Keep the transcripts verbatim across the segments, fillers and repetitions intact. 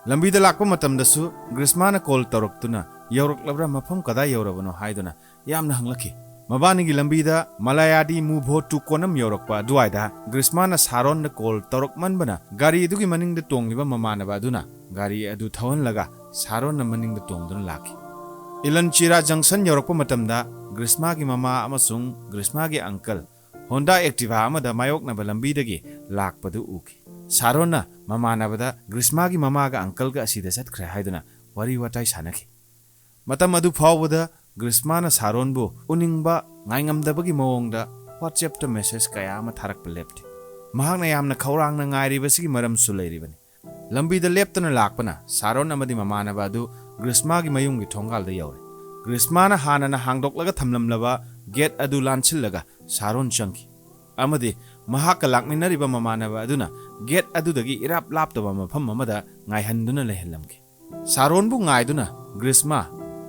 ꯂꯝꯕꯤꯗ ꯂꯥꯛꯄ ꯃꯇꯝꯗꯁꯨ ꯒ꯭ꯔꯤꯁꯃꯥꯅ ꯀꯣꯜ ꯇꯧꯔꯛꯇꯨꯅ ꯌꯧꯔꯛꯂꯕ꯭ꯔꯥ, ꯃꯐꯝ ꯀꯗꯥꯏ ꯌꯧꯔꯕꯅꯣ ꯍꯥꯏꯗꯨꯅ ꯌꯥꯝꯅ ꯍꯪꯂꯛꯈꯤ꯫ ꯃꯕꯥꯅꯤꯒꯤ ꯂꯝꯕꯤꯗ ꯃꯂꯥꯌꯥꯗꯤ ꯃꯨꯚꯣ ꯇꯨꯀꯣꯅꯝ ꯌꯧꯔꯛꯄ ꯑꯗꯨꯋꯥꯏꯗ ꯒ꯭ꯔꯤꯁꯃꯥꯅ ꯁꯥꯔꯣꯟꯗ ꯀꯣꯜ ꯇꯧꯔꯛꯃꯟꯕꯅ ꯒꯥꯔꯤ ꯑꯗꯨꯒꯤ ꯃꯅꯤꯡꯗ ꯇꯣꯡꯂꯤꯕ ꯃꯃꯥꯟꯅꯕ ꯑꯗꯨꯅ ꯒꯥꯔꯤ ꯑꯗꯨ ꯊꯧꯍꯜꯂꯒ ꯁꯥꯔꯣꯟꯅ ꯃꯅꯤꯡꯗ ꯇꯣꯡꯗꯨꯅ ꯂꯥꯛꯈꯤ꯫ ꯏꯂꯟ ꯆꯤꯔꯥ ꯖꯪꯁꯟ ꯌꯧꯔꯛꯄ ꯃꯇꯝꯗ ꯒ꯭ꯔꯤꯁꯃꯥꯒꯤ ꯃꯃꯥ ꯑꯃꯁꯨꯡ ꯒ꯭ꯔꯤꯁꯃꯥꯒꯤ ꯑꯪꯀꯜ ꯍꯣꯟꯗꯥ ꯑꯦꯛꯇꯤꯚꯥ ꯑꯃꯗ ꯃꯥꯌꯣꯛꯅꯕ ꯂꯝꯕꯤꯗꯒꯤ ꯂꯥꯛꯄꯗꯨ ꯎꯈꯤ꯫ ꯁꯥꯔꯣꯟꯅ ꯃꯃꯥꯟꯅꯕꯗ ꯒ꯭ꯔꯤꯁꯃꯥꯒꯤ ꯃꯃꯥꯒ ꯑꯪꯀꯜꯒ ꯑꯁꯤꯗ ꯆꯠꯈ꯭ꯔꯦ ꯍꯥꯏꯗꯨꯅ ꯋꯥꯔꯤ ꯋꯥꯇꯥꯏ ꯁꯥꯟꯅꯈꯤ꯫ ꯃꯇꯝ ꯑꯗꯨ ꯐꯥꯎꯕꯗ ꯒ꯭ꯔꯤꯁꯃꯥꯅ ꯁꯥꯔꯣꯟꯕꯨ ꯎꯅꯤꯡꯕ ꯉꯥꯏꯉꯝꯗꯕꯒꯤ ꯃꯑꯣꯡꯗ WhatsApp-ꯇ ꯃꯦꯁꯦꯖ ꯀꯌꯥ ꯑꯃ ꯊꯥꯔꯛꯄ ꯂꯦꯞꯇꯦ꯫ ꯃꯍꯥꯛꯅ ꯌꯥꯝꯅ ꯈꯧꯔꯥꯡꯅ ꯉꯥꯏꯔꯤꯕꯁꯤꯒꯤ ꯃꯔꯝꯁꯨ ꯂꯩꯔꯤꯕꯅꯤ꯫ ꯂꯝꯕꯤꯗ ꯂꯦꯞꯇꯅ ꯂꯥꯛꯄꯅ ꯁꯥꯔꯣꯟ ꯑꯃꯗꯤ ꯃꯃꯥꯟꯅꯕ ꯑꯗꯨ ꯒ꯭ꯔꯤꯁꯃꯥꯒꯤ ꯃꯌꯨꯝꯒꯤ ꯊꯣꯡꯒꯥꯜꯗ ꯌꯧꯔꯦ꯫ ꯒ꯭ꯔꯤꯁꯃꯥꯅ ꯍꯥꯟꯅꯅ ꯍꯥꯡꯗꯣꯛꯂꯒ ꯊꯝꯂꯝꯂꯕ ꯒꯦꯠ ꯑꯗꯨ ꯂꯥꯟꯁꯤꯜꯂꯒ ꯁꯥꯔꯣꯟ ꯆꯪꯈꯤ ꯑꯃꯗꯤ ꯃꯍꯥꯛꯀ ꯂꯥꯛꯃꯤꯟꯅꯔꯤꯕ ꯃꯃꯥꯟꯅꯕ ꯑꯗꯨꯅ ꯒꯦꯠ ꯑꯗꯨꯗꯒꯤ ꯏꯔꯥꯞ ꯂꯥꯞꯇꯕ ꯃꯐꯝ ꯑꯃꯗ ꯉꯥꯏꯍꯟꯗꯨꯅ ꯂꯩꯍꯜꯂꯝꯈꯤ꯫ ꯁꯥꯔꯣꯟꯕꯨ ꯉꯥꯏꯗꯨꯅ ꯒ꯭ꯔꯤꯁꯃꯥ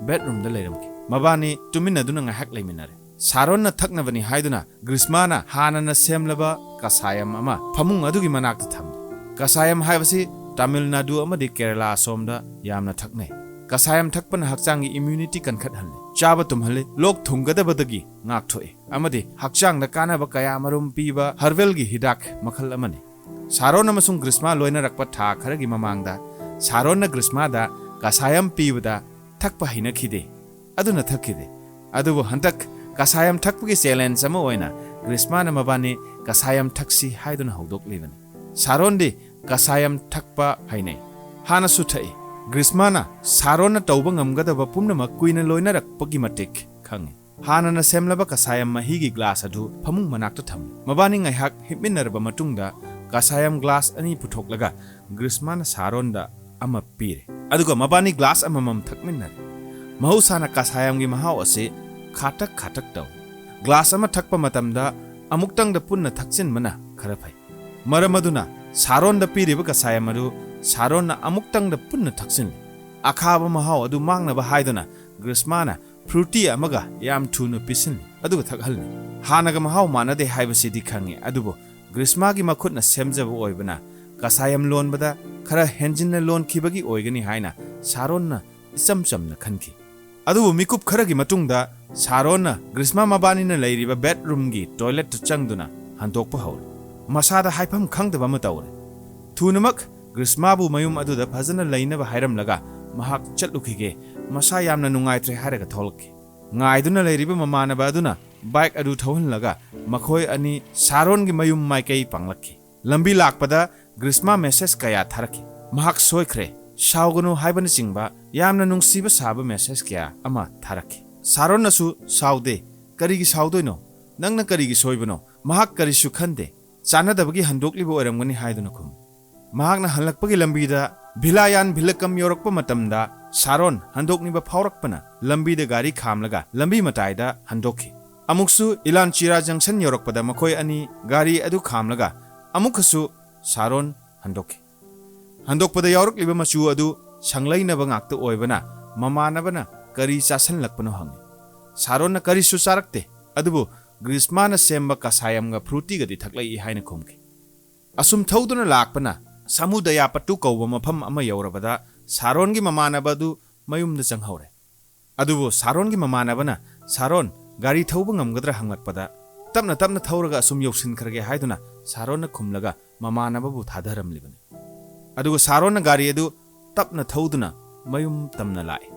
ꯕꯦꯠꯔꯨꯝꯗ ꯂꯩꯔꯝꯈꯤ꯫ ꯃꯕꯥꯅꯤ ꯇꯨꯃꯤꯟꯅꯗꯨꯅ ꯉꯥꯏꯍꯥꯛ ꯂꯩꯃꯤꯟꯅꯔꯦ꯫ ꯁꯥꯔꯣꯟꯅ ꯊꯛꯅꯕꯅꯤ ꯍꯥꯏꯗꯨꯅ ꯒ꯭ꯔꯤꯁꯃꯥꯅ ꯍꯥꯟꯅꯅ ꯁꯦꯝꯂꯕ ꯀꯁꯥꯌꯝ ꯑꯃ ꯐꯃꯨꯡ ꯑꯗꯨꯒꯤ ꯃꯅꯥꯛꯇ ꯊꯝꯂꯤ꯫ ꯀꯁꯥꯌꯝ ꯍꯥꯏꯕꯁꯤ ꯇꯥꯃꯤꯜ ꯅꯥꯗꯨ ꯑꯃꯗꯤ ꯀꯦꯔꯂꯥ ꯑꯁꯣꯝꯗ ꯌꯥꯝꯅ ꯊꯛꯅꯩ꯫ ꯀꯁꯥꯌꯝ ꯊꯛꯄꯅ ꯍꯛꯆꯥꯡꯒꯤ ꯏꯝꯌꯨꯅꯤꯇꯤ ꯀꯟꯈꯠꯍꯜꯂꯤ, ꯆꯥꯕ ꯇꯨꯝꯍꯜꯂꯤ, ꯂꯣꯛ ꯊꯨꯡꯒꯗꯕꯗꯒꯤ ꯉꯥꯛꯊꯣꯛꯏ ꯑꯃꯗꯤ ꯍꯛꯆꯥꯡꯗ ꯀꯥꯟꯅꯕ ꯀꯌꯥꯃꯔꯨꯝ ꯄꯤꯕ ꯍꯔꯕꯦꯜꯒꯤ ꯍꯤꯗꯥꯛ ꯃꯈꯜ ꯑꯃꯅꯤ꯫ ꯁꯥꯔꯣꯟ ꯑꯃꯁꯨꯡ ꯒ꯭ꯔꯤꯁꯃꯥ ꯂꯣꯏꯅꯔꯛꯄ ꯊꯥ ꯈꯔꯒꯤ ꯃꯃꯥꯡꯗ ꯁꯥꯔꯣꯟꯅ ꯒ꯭ꯔꯤꯁꯃꯥꯗ ꯀꯁꯥꯌꯝ ꯄꯤꯕꯗ ꯊꯛꯄ ꯍꯩꯅꯈꯤꯗꯦ, ꯑꯗꯨꯅ ꯊꯛꯈꯤꯗꯦ꯫ ꯑꯗꯨꯕꯨ ꯍꯟꯗꯛ ꯀꯁꯥꯌꯝ ꯊꯛꯄꯒꯤ ꯆꯦꯂꯦꯟꯖ ꯑꯃ ꯑꯣꯏꯅ ꯒ꯭ꯔꯤꯁꯃꯥꯅ ꯃꯕꯥꯅꯤ ꯀꯁꯥꯌꯝ ꯊꯛꯁꯤ ꯍꯥꯏꯗꯨꯅ ꯍꯧꯗꯣꯛꯂꯤꯕꯅꯤ꯫ ꯁꯥꯔꯣꯟꯗꯤ ꯀꯁꯥꯌꯝ ꯊꯛꯄ ꯍꯩꯅꯩ, ꯍꯥꯟꯅꯁꯨ ꯊꯛꯏ꯫ ꯒ꯭ꯔꯤꯁꯃꯥꯅ ꯁꯥꯔꯣꯟꯅ ꯇꯧꯕ ꯉꯝꯒꯗꯕ ꯄꯨꯝꯅꯃꯛ ꯀꯨꯏꯅ ꯂꯣꯏꯅꯔꯛꯄꯒꯤ ꯃꯇꯤꯛ ꯈꯪꯏ꯫ ꯍꯥꯟꯅꯅ ꯁꯦꯝꯂꯕ ꯀꯁꯥꯌꯝ ꯃꯍꯤꯒꯤ ꯒ꯭ꯂꯥꯁ ꯑꯗꯨ ꯐꯃꯨꯡ ꯃꯅꯥꯛꯇ ꯊꯝꯂꯤ꯫ ꯃꯕꯥꯅꯤ ꯉꯥꯏꯍꯥꯛ ꯍꯤꯞꯃꯤꯟꯅꯔꯕ ꯃꯇꯨꯡꯗ ꯀꯁꯥꯌꯝ ꯒ꯭ꯂꯥꯁ ꯑꯅꯤ ꯄꯨꯊꯣꯛꯂꯒ ꯒ꯭ꯔꯤꯁꯃꯥꯅ ꯁꯥꯔꯣꯟꯗ ꯑꯃ ꯄꯤꯔꯦ, ꯑꯗꯨꯒ ꯃꯕꯥꯅꯤ ꯒ꯭ꯂꯥꯁ ꯑꯃꯃꯝ ꯊꯛꯃꯤꯟꯅꯔꯦ꯫ ꯃꯍꯧꯁꯥꯅ ꯀꯁꯥꯌꯝꯒꯤ ꯃꯍꯥꯎ ꯑꯁꯤ ꯈꯥꯇꯛ ꯈꯥꯇꯛ ꯇꯧꯏ꯫ ꯒ꯭ꯂꯥꯁ ꯑꯃ ꯊꯛꯄ ꯃꯇꯝꯗ ꯑꯃꯨꯛꯇꯪꯗ ꯄꯨꯟꯅ ꯊꯛꯆꯤꯟꯕꯅ ꯈꯔ ꯐꯩ꯫ ꯃꯔꯝ ꯑꯗꯨꯅ ꯁꯥꯔꯣꯟꯗ ꯄꯤꯔꯤꯕ ꯀꯁꯥꯌꯝ ꯑꯗꯨ ꯁꯥꯔꯣꯟꯅ ꯑꯃꯨꯛꯇꯪꯗ ꯄꯨꯟꯅ ꯊꯛꯆꯤꯜꯂꯤ꯫ ꯑꯈꯥꯕ ꯃꯍꯥꯎ ꯑꯗꯨ ꯃꯥꯡꯅꯕ ꯍꯥꯏꯗꯨꯅ ꯒ꯭ꯔꯤꯁꯃꯥꯅ ꯐ꯭ꯔꯨꯇꯤ ꯑꯃꯒ ꯌꯥꯝ ꯊꯨꯅ ꯄꯤꯁꯤꯜꯂꯤ, ꯑꯗꯨꯒ ꯊꯛꯍꯜꯂꯤ꯫ ꯍꯥꯟꯅꯒ ꯃꯍꯥꯎ ꯃꯥꯟꯅꯗꯦ ꯍꯥꯏꯕꯁꯤꯗꯤ ꯈꯪꯉꯤ, ꯑꯗꯨꯕꯨ ꯒ꯭ꯔꯤꯁꯃꯥꯒꯤ ꯃꯈꯨꯠꯅ ꯁꯦꯝꯖꯕ ꯑꯣꯏꯕꯅ ꯑꯁꯥꯌꯝ ꯂꯣꯟꯕꯗ ꯈꯔ ꯍꯦꯟꯖꯤꯟꯅ ꯂꯣꯟꯈꯤꯕꯒꯤ ꯑꯣꯏꯒꯅꯤ ꯍꯥꯏꯅ ꯁꯥꯔꯣꯟꯅ ꯏꯆꯝ ꯆꯝꯅ ꯈꯟꯈꯤ꯫ ꯑꯗꯨꯕꯨ ꯃꯤꯀꯨꯞ ꯈꯔꯒꯤ ꯃꯇꯨꯡꯗ ꯁꯥꯔꯣꯟꯅ ꯒ꯭ꯔꯤꯁꯃꯥ ꯃꯕꯥꯅꯤꯅ ꯂꯩꯔꯤꯕ ꯕꯦꯗꯔꯨꯝꯒꯤ ꯇꯣꯏꯂꯦꯠꯇ ꯆꯪꯗꯨꯅ ꯍꯟꯗꯣꯛꯄ ꯍꯧꯔꯦ꯫ ꯃꯁꯥꯗ ꯍꯥꯏꯐꯝ ꯈꯪꯗꯕ ꯑꯃ ꯇꯧꯔꯦ꯫ ꯊꯨꯅꯃꯛ ꯒ꯭ꯔꯤꯁꯃꯥꯕꯨ ꯃꯌꯨꯝ ꯑꯗꯨꯗ ꯐꯖꯅ ꯂꯩꯅꯕ ꯍꯥꯏꯔꯝꯂꯒ ꯃꯍꯥꯛ ꯆꯠꯂꯨꯈꯤꯒꯦ, ꯃꯁꯥ ꯌꯥꯝꯅ ꯅꯨꯡꯉꯥꯏꯇ꯭ꯔꯦ ꯍꯥꯏꯔꯒ ꯊꯣꯛꯂꯛꯈꯤ꯫ ꯉꯥꯏꯗꯨꯅ ꯂꯩꯔꯤꯕ ꯃꯃꯥꯟꯅꯕ ꯑꯗꯨꯅ ꯕꯥꯏꯛ ꯑꯗꯨ ꯊꯧꯍꯜꯂꯒ ꯃꯈꯣꯏ ꯑꯅꯤ ꯁꯥꯔꯣꯟꯒꯤ ꯃꯌꯨꯝ ꯃꯥꯏꯀꯩ ꯄꯥꯡꯂꯛꯈꯤ꯫ ꯂꯝꯕꯤ ꯂꯥꯛꯄꯗ ꯒ꯭ꯔꯤꯁꯃꯥ ꯃꯦꯁꯦꯖ ꯀꯌꯥ ꯊꯥꯔꯛꯈꯤ꯫ ꯃꯍꯥꯛ ꯁꯣꯏꯈ꯭ꯔꯦ, ꯁꯥꯎꯒꯅꯨ ꯍꯥꯏꯕꯅꯆꯤꯡꯕ ꯌꯥꯝꯅ ꯅꯨꯡꯁꯤꯕ ꯁꯥꯕ ꯃꯦꯁꯦꯖ ꯀꯌꯥ ꯑꯃ ꯊꯥꯔꯛꯈꯤ꯫ ꯁꯥꯔꯣꯟꯅꯁꯨ ꯁꯥꯎꯗꯦ, ꯀꯔꯤꯒꯤ ꯁꯥꯎꯗꯣꯏꯅꯣ? ꯅꯪꯅ ꯀꯔꯤꯒꯤ ꯁꯣꯏꯕꯅꯣ? ꯃꯍꯥꯛ ꯀꯔꯤꯁꯨ ꯈꯟꯗꯦ, ꯆꯥꯟꯅꯗꯕꯒꯤ ꯍꯟꯗꯣꯛꯂꯤꯕ ꯑꯣꯏꯔꯝꯒꯅꯤ ꯍꯥꯏꯗꯨꯅ ꯈꯨꯝꯃꯤ꯫ ꯃꯍꯥꯛꯅ ꯍꯜꯂꯛꯄꯒꯤ ꯂꯝꯕꯤꯗ ꯚꯤꯂꯥꯌꯥꯟ ꯚꯤꯂꯀꯝ ꯌꯧꯔꯛꯄ ꯃꯇꯝꯗ ꯁꯥꯔꯣꯟ ꯍꯟꯗꯣꯛꯅꯤꯡꯕ ꯐꯥꯎꯔꯛꯄꯅ ꯂꯝꯕꯤꯗ ꯒꯥꯔꯤ ꯈꯥꯝꯂꯒ ꯂꯝꯕꯤ ꯃꯇꯥꯏꯗ ꯍꯟꯗꯣꯛꯈꯤ꯫ ꯑꯃꯨꯛꯁꯨ ꯏꯂꯥꯟ ꯆꯤꯔꯥ ꯖꯪꯁꯟ ꯌꯧꯔꯛꯄꯗ ꯃꯈꯣꯏ ꯑꯅꯤ ꯒꯥꯔꯤ ꯑꯗꯨ ꯈꯥꯝꯂꯒ ꯑꯃꯨꯛꯀꯁꯨ ꯁꯥꯔꯣꯟ ꯍꯟꯗꯣꯛꯈꯤ꯫ ꯍꯟꯗꯣꯛꯄꯗ ꯌꯥꯎꯔꯛꯂꯤꯕ ꯃꯆꯨ ꯑꯗꯨ ꯁꯪꯂꯩꯅꯕ ꯉꯥꯛꯇ ꯑꯣꯏꯕꯅ ꯃꯃꯥꯟꯅꯕꯅ ꯀꯔꯤ ꯆꯥꯁꯤꯜꯂꯛꯄꯅꯣ ꯍꯪꯉꯤ꯫ ꯁꯥꯔꯣꯟꯅ ꯀꯔꯤꯁꯨ ꯆꯥꯔꯛꯇꯦ, ꯑꯗꯨꯕꯨ ꯒ꯭ꯔꯤꯁꯃꯥꯅ ꯁꯦꯝꯕ ꯀꯁꯥꯌꯝꯒ ꯐ꯭ꯔꯨꯇꯤꯒꯗꯤ ꯊꯛꯂꯛꯏ ꯍꯥꯏꯅ ꯈꯨꯝꯈꯤ꯫ ꯑꯁꯨꯝ ꯊꯧꯗꯨꯅ ꯂꯥꯛꯄꯅ ꯁꯥꯃꯨꯗꯌꯥꯄꯠꯇꯨ ꯀꯧꯕ ꯃꯐꯝ ꯑꯃ ꯌꯧꯔꯕꯗ ꯁꯥꯔꯣꯟꯒꯤ ꯃꯃꯥꯟꯅꯕ ꯑꯗꯨ ꯃꯌꯨꯝꯗ ꯆꯪꯍꯧꯔꯦ꯫ ꯑꯗꯨꯕꯨ ꯁꯥꯔꯣꯟꯒꯤ ꯃꯃꯥꯟꯅꯕꯅ ꯁꯥꯔꯣꯟ ꯒꯥꯔꯤ ꯊꯧꯕ ꯉꯝꯒꯗ꯭ꯔꯥ ꯍꯪꯂꯛꯄꯗ ꯇꯞꯅ ꯇꯞꯅ ꯊꯧꯔꯒ ꯑꯁꯨꯝ ꯌꯧꯁꯤꯟꯈ꯭ꯔꯒꯦ ꯍꯥꯏꯗꯨꯅ ꯁꯥꯔꯣꯟꯅ ꯈꯨꯝꯂꯒ ꯃꯃꯥꯟꯅꯕꯕꯨ ꯊꯥꯗꯔꯝꯂꯤꯕꯅꯤ꯫ ꯑꯗꯨꯒ ꯁꯥꯔꯣꯟꯅ ꯒꯥꯔꯤ ꯑꯗꯨ ꯇꯞꯅ ꯊꯧꯗꯨꯅ ꯃꯌꯨꯝ ꯇꯝꯅ ꯂꯥꯛꯏ꯫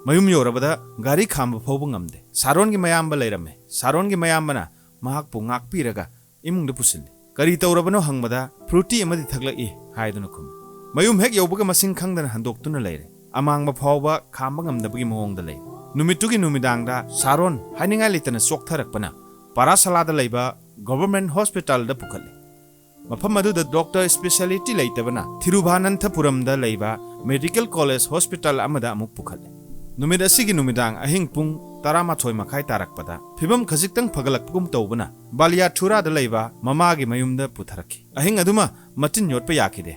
ꯃꯌꯨꯝ ꯌꯧꯔꯕꯗ ꯒꯥꯔꯤ ꯈꯥꯝꯕ ꯐꯥꯎꯕ ꯉꯝꯗꯦ꯫ ꯁꯥꯔꯣꯟꯒꯤ ꯃꯌꯥꯝꯕ ꯂꯩꯔꯝꯃꯦ꯫ ꯁꯥꯔꯣꯟꯒꯤ ꯃꯌꯥꯝꯕꯅ ꯃꯍꯥꯛꯄꯨ ꯉꯥꯛꯄꯤꯔꯒ ꯏꯃꯨꯡꯗ ꯄꯨꯁꯤꯜꯂꯤ꯫ ꯀꯔꯤ ꯇꯧꯔꯕꯅꯣ ꯍꯪꯕꯗ ꯐ꯭ꯔꯨꯇꯤ ꯑꯃꯗꯤ ꯊꯛꯂꯛꯏ ꯍꯥꯏꯗꯨꯅ ꯈꯨꯝꯃꯤ꯫ ꯃꯌꯨꯝ ꯍꯦꯛ ꯌꯧꯕꯒ ꯃꯁꯤꯡ ꯈꯪꯗꯅ ꯍꯟꯗꯣꯛꯇꯨꯅ ꯂꯩꯔꯦ꯫ ꯑꯃꯥꯡꯕ ꯐꯥꯎꯕ ꯈꯥꯝꯕ ꯉꯝꯗꯕꯒꯤ ꯃꯑꯣꯡꯗ ꯂꯩ꯫ ꯅꯨꯃꯤꯠꯇꯨꯒꯤ ꯅꯨꯃꯤꯗꯥꯡꯗ ꯁꯥꯔꯣꯟ ꯍꯥꯏꯅꯤꯡꯉꯥꯏ ꯂꯩꯇꯅ ꯆꯣꯛꯊꯔꯛꯄꯅ ꯄꯥꯔꯥꯁꯥꯂꯥꯗ ꯂꯩꯕ ꯒꯣꯚꯔꯟꯃꯦꯟꯠ ꯍꯣꯁꯄꯤꯇꯥꯜꯗ ꯄꯨꯈꯠꯂꯤ꯫ ꯃꯐꯝ ꯑꯗꯨꯗ ꯗꯣꯛꯇꯔ ꯏꯁꯄꯦꯁꯤꯌꯥꯂꯤꯇꯤ ꯂꯩꯇꯕꯅ ꯊꯤꯔꯨꯚꯥꯅꯟꯊꯄꯨꯔꯝꯗ ꯂꯩꯕ ꯃꯦꯗꯤꯀꯦꯜ ꯀꯣꯂꯦꯖ ꯍꯣꯁꯄꯤꯇꯥꯜ ꯑꯃꯗ ꯑꯃꯨꯛ ꯄꯨꯈꯠꯂꯦ꯫ ꯅꯨꯃꯤꯠ ꯑꯁꯤꯒꯤ ꯅꯨꯃꯤꯗꯥꯡ ꯑꯍꯤꯡ ꯄꯨꯡ ꯇꯔꯥꯃꯥꯊꯣꯏ ꯃꯈꯥꯏ ꯇꯥꯔꯛꯄꯗ ꯐꯤꯕꯝ ꯈꯖꯤꯛꯇꯪ ꯐꯒꯠꯂꯛꯄꯒꯨꯝ ꯇꯧꯕꯅ ꯕꯥꯂꯤꯌꯥꯊꯨꯔꯥꯗ ꯂꯩꯕ ꯃꯃꯥꯒꯤ ꯃꯌꯨꯝꯗ ꯄꯨꯊꯔꯛꯈꯤ꯫ ꯑꯍꯤꯡ ꯑꯗꯨꯃ ꯃꯇꯤꯟ ꯌꯣꯠꯄ ꯌꯥꯈꯤꯗꯦ꯫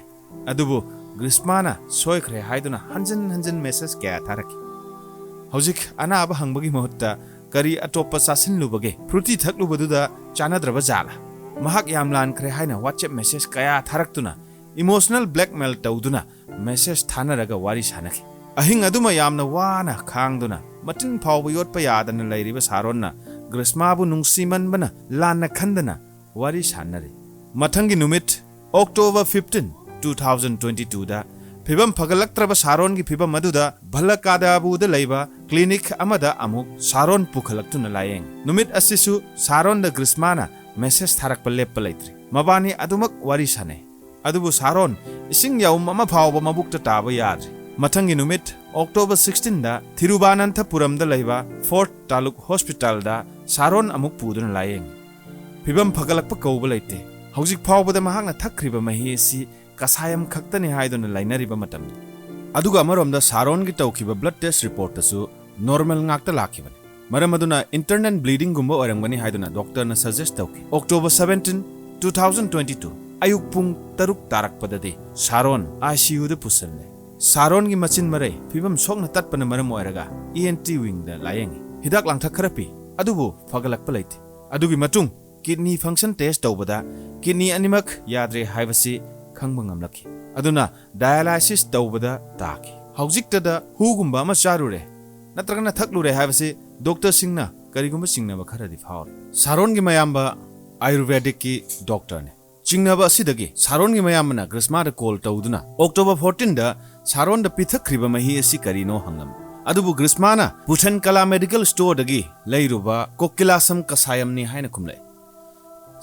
ꯑꯗꯨꯕꯨ ꯒ꯭ꯔꯤꯁꯃꯥꯅ ꯁꯣꯏꯈ꯭ꯔꯦ ꯍꯥꯏꯗꯨꯅ ꯍꯟꯖꯤꯟ ꯍꯟꯖꯤꯟ ꯃꯦꯁꯦꯖ ꯀꯌꯥ ꯊꯥꯔꯛꯈꯤ꯫ ꯍꯧꯖꯤꯛ ꯑꯅꯥꯕ ꯍꯪꯕꯒꯤ ꯃꯍꯨꯠꯇ ꯀꯔꯤ ꯑꯇꯣꯞꯄ ꯆꯥꯁꯤꯜꯂꯨꯕꯒꯦ? ꯐ꯭ꯔꯨꯇꯤ ꯊꯛꯂꯨꯕꯗꯨꯗ ꯆꯥꯟꯅꯗ꯭ꯔꯕ ꯖꯥꯠꯂꯥ? ꯃꯍꯥꯛ ꯌꯥꯝ ꯂꯥꯟꯈ꯭ꯔꯦ ꯍꯥꯏꯅ ꯋꯥꯆꯦꯞ ꯃꯦꯁꯦꯖ ꯀꯌꯥ ꯊꯥꯔꯛꯇꯨꯅ ꯏꯃꯣꯁꯅꯦꯜ ꯕ꯭ꯂꯦꯛꯃꯦꯜ ꯇꯧꯗꯨꯅ ꯃꯦꯁꯦꯖ ꯊꯥꯅꯔꯒ ꯋꯥꯔꯤ ꯁꯥꯟꯅꯈꯤ꯫ ꯑꯍꯤꯡ ꯑꯗꯨꯃ ꯌꯥꯝꯅ ꯋꯥꯅ ꯈꯥꯡꯗꯨꯅ ꯃꯇꯤꯟ ꯐꯥꯎꯕ ꯌꯣꯠꯄ ꯌꯥꯗꯅ ꯂꯩꯔꯤꯕ ꯁꯥꯔꯣꯟꯅ ꯒ꯭ꯔꯤꯁꯃꯥꯕꯨ ꯅꯨꯡꯁꯤꯃꯟꯕꯅ ꯂꯥꯟꯅ ꯈꯟꯗꯅ ꯋꯥꯔꯤ ꯁꯥꯟꯅꯔꯤ꯫ ꯃꯊꯪꯒꯤ ꯅꯨꯃꯤꯠ, October fifteen, two thousand twenty ꯇꯨꯗ ꯐꯤꯕꯝ ꯐꯒꯠꯂꯛꯇ꯭ꯔꯕ ꯁꯥꯔꯣꯟꯒꯤ ꯐꯤꯕꯝ ꯑꯗꯨꯗ ꯚꯂꯀꯥꯗꯥꯕꯨꯗ ꯂꯩꯕ ꯀ꯭ꯂꯤꯅꯤꯛ ꯑꯃꯗ ꯑꯃꯨꯛ ꯁꯥꯔꯣꯟ ꯄꯨꯈꯠꯂꯛꯇꯨꯅ ꯂꯥꯌꯦꯡꯉꯤ꯫ ꯅꯨꯃꯤꯠ ꯑꯁꯤꯁꯨ ꯁꯥꯔꯣꯟꯗ ꯒ꯭ꯔꯤꯁꯃꯥꯅ ꯃꯦꯁꯦꯖ ꯊꯥꯔꯛꯄ ꯂꯦꯞꯄ ꯂꯩꯇ꯭ꯔꯤ꯫ ꯃꯕꯥꯅꯤ ꯑꯗꯨꯃꯛ ꯋꯥꯔꯤ ꯁꯥꯟꯅꯩ꯫ ꯑꯗꯨꯕꯨ ꯁꯥꯔꯣꯟ ꯏꯁꯤꯡ ꯌꯥꯎꯝ ꯑꯃ ꯐꯥꯎꯕ ꯃꯕꯨꯛꯇ ꯇꯥꯕ ꯌꯥꯗ꯭ꯔꯤ꯫ ꯃꯊꯪꯒꯤ ꯅꯨꯃꯤꯠ, ꯑꯣꯛꯇꯣꯕꯔ ꯁꯤꯛꯁꯇꯤꯟꯗ ꯊꯤꯔꯨꯕꯥꯅꯟꯊꯄꯨꯔꯝꯗ ꯂꯩꯕ ꯐꯣꯔꯠ ꯇꯥꯂꯨꯛ ꯍꯣꯁꯄꯤꯇꯥꯜꯗ ꯁꯥꯔꯣꯟ ꯑꯃꯨꯛ ꯄꯨꯗꯨꯅ ꯂꯥꯌꯦꯡꯉꯤ꯫ ꯐꯤꯕꯝ ꯐꯒꯠꯂꯛꯄ ꯀꯧꯕ ꯂꯩꯇꯦ꯫ ꯍꯧꯖꯤꯛ ꯐꯥꯎꯕꯗ ꯃꯍꯥꯛꯅ ꯊꯛꯈ꯭ꯔꯤꯕ ꯃꯍꯤ ꯑꯁꯤ ꯀꯁꯥꯌꯝ ꯈꯛꯇꯅꯤ ꯍꯥꯏꯗꯨꯅ ꯂꯩꯅꯔꯤꯕ ꯃꯇꯝꯅꯤ꯫ ꯑꯗꯨꯒ ꯑꯃꯔꯣꯝꯗ ꯁꯥꯔꯣꯟꯒꯤ ꯇꯧꯈꯤꯕ ꯕ꯭ꯂꯗ ꯇꯦꯁ ꯔꯤꯄꯣꯔꯠꯇꯁꯨ ꯅꯣꯔꯃꯦꯜ ꯉꯥꯛꯇ ꯂꯥꯛꯈꯤꯕꯅꯤ꯫ ꯃꯔꯝ ꯑꯗꯨꯅ ꯏꯟꯇꯔꯅꯦꯜ ꯕ꯭ꯂꯤꯗꯤꯡꯒꯨꯝꯕ ꯑꯣꯏꯔꯝꯒꯅꯤ ꯍꯥꯏꯗꯨꯅ ꯗꯣꯛꯇꯔꯅ ꯁꯖꯦꯁ ꯇꯧꯈꯤ꯫ October seventeen, two thousand twenty two, ꯑꯌꯨꯛ ꯄꯨꯡ ꯇꯔꯨꯛ ꯇꯥꯔꯛꯄꯗꯗꯤ ꯁꯥꯔꯣꯟ ꯑꯥꯏ ꯁꯤ ꯌꯨꯗ ꯄꯨꯁꯤꯜꯂꯦ꯫ ꯁꯥꯔꯣꯟꯒꯤ ꯃꯆꯤꯟ ꯃꯔꯩ ꯐꯤꯕꯝ ꯁꯣꯛꯅ ꯇꯠꯄꯅ ꯃꯔꯝ ꯑꯣꯏꯔꯒ ꯏ ꯑꯦꯟ ꯇꯤ ꯋꯤꯡꯗ ꯂꯥꯌꯦꯡꯉꯤ꯫ ꯍꯤꯗꯥꯛ ꯂꯥꯡꯊꯛ ꯈꯔ ꯄꯤ, ꯑꯗꯨꯕꯨ ꯐꯒꯠꯂꯛꯄ ꯂꯩꯇꯦ꯫ ꯑꯗꯨꯒꯤ ꯃꯇꯨꯡ ꯀꯤꯗꯅꯤ ꯐꯪꯁꯟ ꯇꯦꯁ ꯇꯧꯕꯗ ꯀꯤꯗꯅꯤ ꯑꯅꯤꯃꯛ ꯌꯥꯗ꯭ꯔꯦ ꯍꯥꯏꯕꯁꯤ ꯈꯪꯕ ꯉꯝꯂꯛꯈꯤ꯫ ꯑꯗꯨꯅ ꯗꯥꯌꯥꯂꯥꯏꯁꯤꯁ ꯇꯧꯕꯗ ꯇꯥꯈꯤ꯫ ꯍꯧꯖꯤꯛꯇꯗ ꯍꯨꯒꯨꯝꯕ ꯑꯃ ꯆꯥꯔꯨꯔꯦ ꯅꯠꯇ꯭ꯔꯒꯅ ꯊꯛꯂꯨꯔꯦ ꯍꯥꯏꯕꯁꯤ ꯗꯣꯛꯇꯔꯁꯤꯡꯅ ꯀꯔꯤꯒꯨꯝꯕ ꯆꯤꯡꯅꯕ ꯈꯔꯗꯤ ꯐꯥꯎꯔꯤ꯫ ꯁꯥꯔꯣꯟꯒꯤ ꯃꯌꯥꯝꯕ ꯑꯥꯌꯨꯔꯚꯦꯗꯤꯛꯀꯤ ꯗꯣꯛꯇꯔꯅꯤ꯫ ꯆꯤꯡꯅꯕ ꯑꯁꯤꯗꯒꯤ ꯁꯥꯔꯣꯟꯒꯤ ꯃꯌꯥꯝꯕꯅ ꯒ꯭ꯔꯤꯁꯃꯥꯗ ꯀꯣꯜ ꯇꯧꯗꯨꯅ ꯑꯣꯛꯇꯣꯕꯔ ꯐꯣꯔꯇꯤꯟꯗ ꯁꯥꯔꯣꯟꯗ ꯄꯤꯊꯛꯈ꯭ꯔꯤꯕ ꯃꯍꯤ ꯑꯁꯤ ꯀꯔꯤꯅꯣ ꯍꯪꯂꯝꯃꯤ꯫ ꯑꯗꯨꯕꯨ ꯒ꯭ꯔꯤꯁꯃꯥꯅ ꯄꯨꯊꯟꯀꯂꯥ ꯃꯦꯗꯤꯀꯦꯜ ꯁ꯭ꯇꯣꯔꯗꯒꯤ ꯂꯩꯔꯨꯕ ꯀꯣꯀꯤꯂꯥꯁꯝ ꯀꯁꯥꯌꯝꯅꯤ ꯍꯥꯏꯅ ꯈꯨꯝꯂꯛꯏ꯫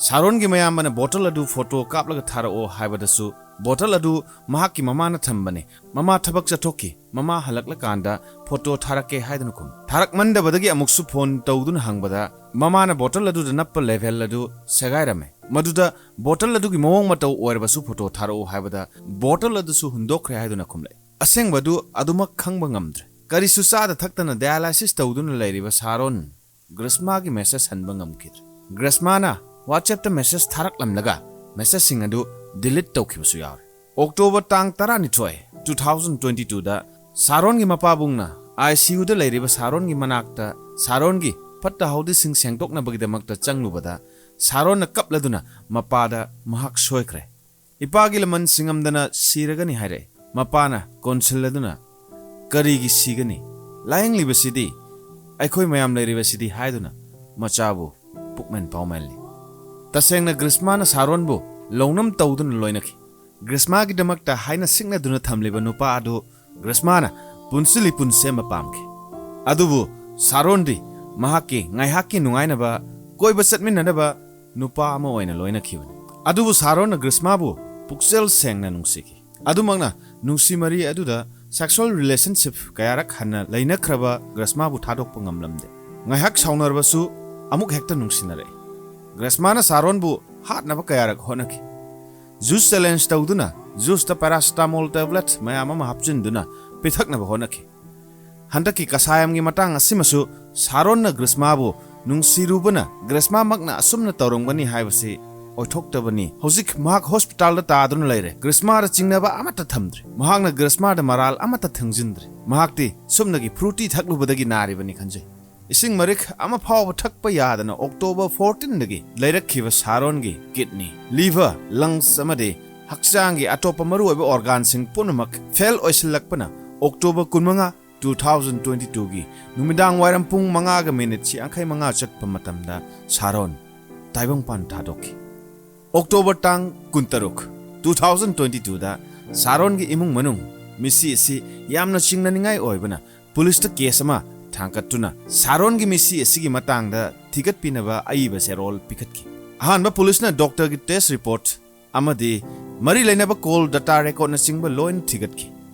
ꯁꯥꯔꯣꯟꯒꯤ ꯃꯌꯥꯝꯕꯅ ꯕꯣꯇꯜ ꯑꯗꯨ ꯐꯣꯇꯣ ꯀꯥꯞꯂꯒ ꯊꯥꯔꯛꯑꯣ ꯍꯥꯏꯕꯗꯁꯨ ꯕꯣꯇꯜ ꯑꯗꯨ ꯃꯍꯥꯛꯀꯤ ꯃꯃꯥꯅ ꯊꯝꯕꯅꯤ꯫ ꯃꯃꯥ ꯊꯕꯛ ꯆꯠꯊꯣꯛꯈꯤ꯫ ꯃꯃꯥ ꯍꯜꯂꯛꯂꯀꯥꯟꯗ ꯐꯣꯇꯣ ꯊꯥꯔꯛꯀꯦ ꯍꯥꯏꯗꯨꯅ ꯈꯨꯝꯃꯤ꯫ ꯊꯥꯔꯛꯃꯟꯗꯕꯗꯒꯤ ꯑꯃꯨꯛꯁꯨ ꯐꯣꯟ ꯇꯧꯗꯨꯅ ꯍꯪꯕꯗ ꯃꯃꯥꯅ ꯕꯣꯇꯜ ꯑꯗꯨꯗ ꯅꯞꯄ ꯂꯦꯚꯦꯜ ꯑꯗꯨ ꯁꯦꯒꯥꯏꯔꯝꯃꯦ꯫ ꯃꯗꯨꯗ ꯕꯣꯇꯜ ꯑꯗꯨꯒꯤ ꯃꯑꯣꯡ ꯃꯇꯧ ꯑꯣꯏꯔꯕꯁꯨ ꯐꯣꯇꯣ ꯊꯥꯔꯛꯎ ꯍꯥꯏꯕꯗ ꯕꯣꯇꯜ ꯑꯗꯨꯁꯨ ꯍꯨꯟꯗꯣꯛꯈ꯭ꯔꯦ ꯍꯥꯏꯗꯨꯅ ꯈꯨꯝꯂꯛꯏ꯫ ꯑꯁꯦꯡꯕꯗꯨ ꯑꯗꯨꯃꯛ ꯈꯪꯕ ꯉꯝꯗ꯭ꯔꯦ꯫ ꯀꯔꯤꯁꯨ ꯆꯥꯗ ꯊꯛꯇꯅ ꯗꯥꯌꯥꯂꯥꯏꯁꯤꯁ ꯇꯧꯗꯨꯅ ꯂꯩꯔꯤꯕ ꯁꯥꯔꯣꯟ ꯒ꯭ꯔꯤꯁꯃꯥꯒꯤ ꯃꯦꯁꯦꯖ ꯍꯟꯕ ꯉꯝꯈꯤꯗ꯭ꯔꯦ꯫ ꯒ꯭ꯔꯤꯁꯃꯥꯅ WhatsAppꯇ ꯃꯦꯁꯦꯖ ꯊꯥꯔꯛꯂꯝꯂꯒ ꯃꯦꯁꯦꯖꯁꯤꯡ ꯑꯗꯨ ꯗꯤꯂꯤꯠ ꯇꯧꯈꯤꯕꯁꯨ ꯌꯥꯎꯔꯦ꯫ ꯑꯣꯛꯇꯣꯕꯔ ꯇꯥꯡ ꯇꯔꯥꯅꯤꯊꯣꯏ, ꯇꯨ ꯊꯥꯎꯖꯟ ꯇ꯭ꯋꯦꯟꯇꯤ ꯇꯨꯗ ꯁꯥꯔꯣꯟꯒꯤ ꯃꯄꯥꯕꯨꯡꯅ ꯑꯥꯏ ꯁꯤ ꯌꯨꯗ ꯂꯩꯔꯤꯕ ꯁꯥꯔꯣꯟꯒꯤ ꯃꯅꯥꯛꯇ ꯁꯥꯔꯣꯟꯒꯤ ꯐꯠꯇ ꯍꯥꯎꯗꯤꯁꯤꯡ ꯁꯦꯡꯗꯣꯛꯅꯕꯒꯤꯗꯃꯛꯇ ꯆꯪꯂꯨꯕꯗ ꯁꯥꯔꯣꯟꯅ ꯀꯞꯂꯗꯨꯅ ꯃꯄꯥꯗ ꯃꯍꯥꯛ ꯁꯣꯏꯈ꯭ꯔꯦ꯫ ꯏꯄꯥꯒꯤ ꯂꯃꯟ ꯁꯤꯡꯉꯝꯗꯅ ꯁꯤꯔꯒꯅꯤ ꯍꯥꯏꯔꯛꯏ꯫ ꯃꯄꯥꯅ ꯀꯣꯟꯁꯤꯜꯂꯗꯨꯅ, "ꯀꯔꯤꯒꯤ ꯁꯤꯒꯅꯤ? ꯂꯥꯏꯌꯦꯡꯂꯤꯕꯁꯤꯗꯤ ꯑꯩꯈꯣꯏ ꯃꯌꯥꯝ ꯂꯩꯔꯤꯕꯁꯤꯗꯤ" ꯍꯥꯏꯗꯨꯅ ꯃꯆꯥꯕꯨ ꯄꯨꯛꯃꯦꯟ ꯄꯥꯎꯃꯦꯜꯂꯤ꯫ ꯇꯁꯦꯡꯅ ꯒ꯭ꯔꯤꯁꯃꯥꯅ ꯁꯥꯔꯣꯟꯕꯨ ꯂꯧꯅꯝ ꯇꯧꯗꯨꯅ ꯂꯣꯏꯅꯈꯤ꯫ ꯒ꯭ꯔꯤꯁꯃꯥꯒꯤꯗꯃꯛꯇ ꯍꯥꯏꯅ ꯁꯤꯡꯅꯗꯨꯅ ꯊꯝꯂꯤꯕ ꯅꯨꯄꯥ ꯑꯗꯨ ꯒ꯭ꯔꯤꯁꯃꯥꯅ ꯄꯨꯟꯁꯤꯜꯂꯤ ꯄꯨꯟꯁꯦꯝꯕ ꯄꯥꯝꯈꯤ꯫ ꯑꯗꯨꯕꯨ ꯁꯥꯔꯣꯟꯗꯤ ꯃꯍꯥꯛꯀꯤ ꯉꯥꯏꯍꯥꯛꯀꯤ ꯅꯨꯡꯉꯥꯏꯅꯕ ꯀꯣꯏꯕ ꯆꯠꯃꯤꯟꯅꯅꯕ ꯅꯨꯄꯥ ꯑꯃ ꯑꯣꯏꯅ ꯂꯣꯏꯅꯈꯤꯕꯅꯤ꯫ ꯑꯗꯨꯕꯨ ꯁꯥꯔꯣꯟꯅ ꯒ꯭ꯔꯤꯁꯃꯥꯕꯨ ꯄꯨꯛꯆꯦꯜ ꯁꯦꯡꯅ ꯅꯨꯡꯁꯤꯈꯤ꯫ ꯑꯗꯨꯃꯛꯅ ꯅꯨꯡꯁꯤ ꯃꯔꯤ ꯑꯗꯨꯗ sexual relationship ꯀꯌꯥꯔꯛ ꯍꯟꯅ ꯂꯩꯅꯈ꯭ꯔꯕ ꯒ꯭ꯔꯤꯁꯃꯥꯕꯨ ꯊꯥꯗꯣꯛꯄ ꯉꯝꯂꯝꯗꯦ꯫ ꯉꯥꯏꯍꯥꯛ ꯁꯥꯎꯅꯔꯕꯁꯨ ꯑꯃꯨꯛ ꯍꯦꯛꯇ ꯅꯨꯡꯁꯤꯅꯔꯛꯏ꯫ ꯒ꯭ꯔꯤꯁꯃꯥꯅ ꯁꯥꯔꯣꯟꯕꯨ ꯍꯥꯠꯅꯕ ꯀꯌꯥꯔꯛ ꯍꯣꯠꯅꯈꯤ꯫ ꯖꯨꯁ ꯆꯦꯂꯦꯟꯖ ꯇꯧꯗꯨꯅ ꯖꯨꯁꯇ paracetamol tablet ꯃꯌꯥꯝ ꯑꯃ ꯍꯥꯞꯆꯤꯟꯗꯨꯅ ꯄꯤꯊꯛꯅꯕ ꯍꯣꯠꯅꯈꯤ꯫ ꯍꯟꯗꯛꯀꯤ ꯀꯁꯥꯌꯝꯒꯤ ꯃꯇꯥꯡ ꯑꯁꯤꯃꯁꯨ ꯁꯥꯔꯣꯟꯅ ꯒ꯭ꯔꯤꯁꯃꯥꯕꯨ ꯅꯨꯡꯁꯤꯔꯨꯕꯅ ꯒ꯭ꯔꯤꯁꯃꯥꯃꯛꯅ ꯑꯁꯨꯝꯅ ꯇꯧꯔꯝꯒꯅꯤ ꯍꯥꯏꯕꯁꯤ ꯑꯣꯏꯊꯣꯛꯇꯕꯅꯤ꯫ ꯍꯧꯖꯤꯛ ꯃꯍꯥꯛ ꯍꯣꯁꯄꯤꯇꯥꯜꯗ ꯇꯥꯗꯨꯅ ꯂꯩꯔꯦ꯫ ꯒ꯭ꯔꯤꯁꯃꯥꯗ ꯆꯤꯡꯅꯕ ꯑꯃꯠꯇ ꯊꯝꯗ꯭ꯔꯤ꯫ ꯃꯍꯥꯛꯅ ꯒ꯭ꯔꯤꯁꯃꯥꯗ ꯃꯔꯥꯜ ꯑꯃꯠꯇ ꯊꯪꯖꯤꯟꯗ꯭ꯔꯤ꯫ ꯃꯍꯥꯛꯇꯤ ꯁꯨꯞꯅꯒꯤ ꯐ꯭ꯔꯨꯇꯤ ꯊꯛꯂꯨꯕꯗꯒꯤ ꯅꯥꯔꯤꯕꯅꯤ ꯈꯟꯖꯩ꯫ ꯏꯁꯤꯡ ꯃꯔꯤꯛ ꯑꯃ ꯐꯥꯎꯕ ꯊꯛꯄ ꯌꯥꯗꯅ ꯑꯣꯛꯇꯣꯕꯔ fourteenꯗꯒꯤ ꯂꯩꯔꯛꯈꯤꯕ ꯁꯥꯔꯣꯟꯒꯤ ꯀꯤꯗꯅꯤ, ꯂꯤꯚꯔ, ꯂꯪꯁ ꯑꯃꯗꯤ ꯍꯛꯆꯥꯡꯒꯤ ꯑꯇꯣꯞꯄ ꯃꯔꯨꯑꯣꯏꯕ ꯑꯣꯔꯒꯥꯟꯁꯤꯡ ꯄꯨꯝꯅꯃꯛ ꯐꯦꯜ ꯑꯣꯏꯁꯤꯜꯂꯛꯄꯅ ꯑꯣꯛꯇꯣꯕꯔ ꯀꯨꯟꯃꯉꯥ, two thousand twenty twoꯒꯤ ꯅꯨꯃꯤꯗꯥꯡ ꯋꯥꯏꯔꯝ ꯄꯨꯡ ꯃꯉꯥꯒ ꯃꯤꯅꯤꯠ ꯌꯥꯡꯈꯩ ꯃꯉꯥ ꯆꯠꯄ ꯃꯇꯝꯗ ꯁꯥꯔꯣꯟ ꯇꯥꯏꯕꯪꯄꯥꯟ ꯊꯥꯗꯣꯛꯈꯤ꯫ ꯑꯣꯛꯇꯣꯕꯔ ꯇꯥꯡ ꯀꯨꯟꯇꯔꯨꯛ, two thousand twenty twoꯗ ꯁꯥꯔꯣꯟꯒꯤ ꯏꯃꯨꯡ ꯃꯅꯨꯡ ꯃꯤꯁꯤ ꯑꯁꯤ ꯌꯥꯝꯅ ꯆꯤꯡꯅꯅꯤꯡꯉꯥꯏ ꯑꯣꯏꯕꯅ ꯄꯨꯂꯤꯁꯇ ꯀꯦꯁ ꯑꯃ ꯊꯥꯡꯒꯠꯇꯨꯅ ꯁꯥꯔꯣꯟꯒꯤ ꯃꯤꯁꯤ ꯑꯁꯤꯒꯤ ꯃꯇꯥꯡꯗ ꯊꯤꯒꯠꯄꯤꯅꯕ ꯑꯏꯕ ꯆꯦꯔꯣꯜ ꯄꯤꯈꯠꯈꯤ꯫ ꯑꯍꯥꯟꯕ ꯄꯨꯂꯤꯁꯅ ꯗꯣꯛꯇꯔꯒꯤ ꯇꯦꯁ ꯔꯤꯄꯣꯔꯠ ꯑꯃꯗꯤ ꯃꯔꯤ ꯂꯩꯅꯕ ꯀꯣꯜ, ꯗꯇꯥ ꯔꯦꯀꯣꯔꯗꯅꯆꯤꯡꯕ ꯂꯣꯏꯅ ꯊꯤꯒꯠꯈꯤ꯫